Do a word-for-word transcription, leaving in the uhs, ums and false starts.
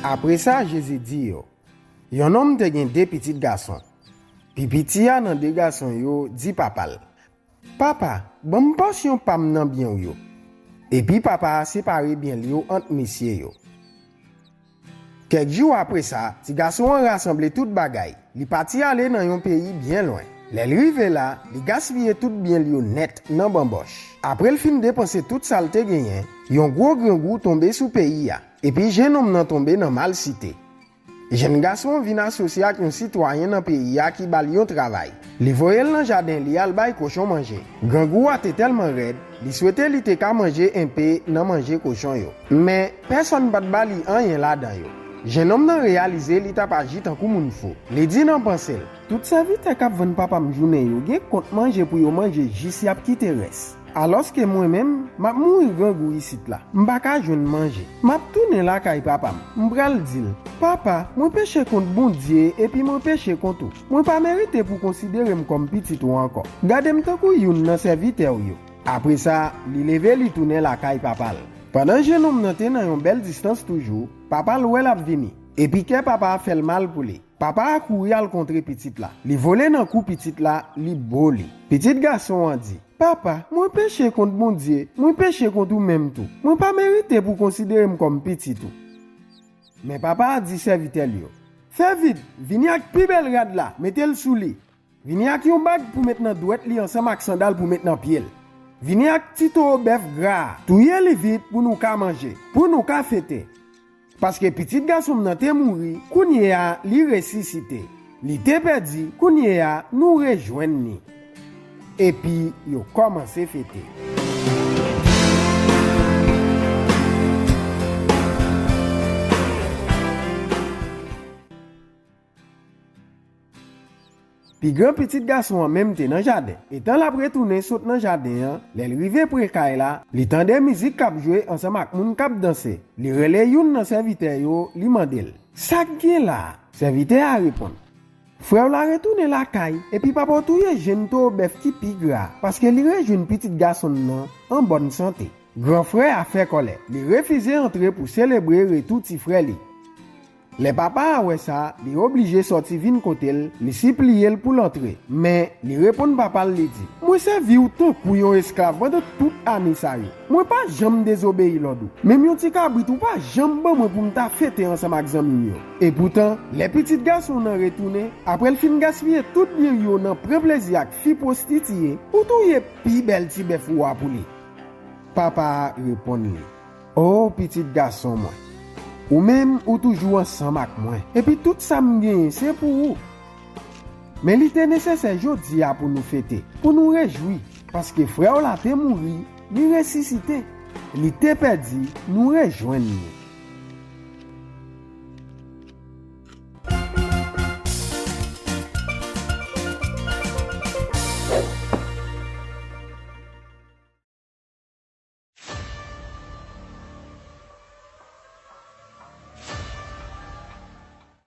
Apre sa, Jezi di yo, yon nonm te gen de pitit gason. Pi piti a nan de gason yo di papa l, "Papa, ban m pòsyon pa m nan byen w yo." Epi papa a separe byen l yo ant mesye yo. Kèk jou apre sa, ti gason an rasanble tout bagay. Li pati ale nan yon peyi byen lwen. Lè l rive la, li gaspiye tout byen l yo nèt nan banbòch. Apre l fin depanse tout sa l te genyen, yon gwo grangou tonbe sou peyi a. Epi jennonm nan tonbe nan malsite. Jèn gason an vin asosye ak yon sitwayen nan peyi a ki ba l yon travay. Li voye l nan jaden li al bay kochon manje. Grangou a te tèlman rèd, li swete li te ka manje enpe nan manje kochon yo. Men, pèsonn pa t ba li anyen ladan yo. Jennonm nan reyalize li t ap aji tankou moun fou. Li di nan panse l, "Tout sèvitè k ap vann papa m jounen yo gen kont manje pou yo manje jis y ap kite rès. Alòske mwen menm, m ap mouri grangou isit la. M pa ka jwenn manje. M ap tounen lakay papa m. M pral di l, 'Papa, mwen peche kont Bondye epi mwen peche kont ou. Mwen pa merite pou w konsidere m kòm pitit ou ankò. Gade m tankou youn nan sèvitè w yo.'" Apre sa, li leve, li tounen lakay papa l. Pandan jennonm nan te nan yon bèl distans toujou, papa l wè l ap vini. Epi kè papa a fè l mal pou li. Papa a kouri al kontre pitit la. Li vole nan kou pitit la, li bo li. Pitit gason an di, "Papa, mwen peche kont Bondye, mwen peche kont ou menm tou. Mwen pa merite pou w konsidere m kòm pitit ou." Men papa a di sèvitè l yo, "Fè vit, vini ak pi bèl rad la, mete l sou li. Vini ak yon bag pou met nan dwèt li ansanm ak sandal pou met nan pye l. Vini ak ti towo bèf gra a. Touye li vit pou nou ka manje, pou nou ka fete. Paske pitit gason m nan te mouri, kounye a li resisite. Li te pèdi, kounye a nou rejwenn li." Epi yo kòmanse fete. Pi gran pitit gason an menm te nan jaden. Etan l ap retounen sot nan jaden an, lè l rive pre kay la, li tande mizik k ap jwe ansanm ak moun k ap danse. Li rele youn nan sèvitè yo, li mande l, "Sa k gen la a?" Sèvitè a reponn, "Frè w la retounen lakay, epi papa w touye jenn towo bèf ki pi gra, paske li rejwenn pitit gason l nan an bòn sante." Gran frè a fè kòlè. Li refize antre pou selebre retou ti frè li. Lè papa a wè sa, li oblije sòti vin kote l, li sipliye l pou l antre. Men, li reponn papa l, li di, "Mwen sèvi w tankou yon esklav pandan tout ane sa yo. Mwen pa janm dezobeyi lòd ou. Menm yon ti kabrit ou pa janm ban mwen pou m ta fete ansanm ak zanmi m yo." Epoutan, lè pitit gason w nan retounen, apre l fin gaspiye tout byen l yo nan pran plezi ak fi pwostitiye, ou touye pi bèl ti bèf ou a pou li. Papa a reponn li, "O pitit gason mwen, ou menm ou toujou ansanm ak mwen, epi tout sa m genyen se pou ou. Men li te nesesè jodi a pou nou fete, pou nou rejwi, paske frè w la te mouri, li resisite, li te pèdi, nou rejwenn li."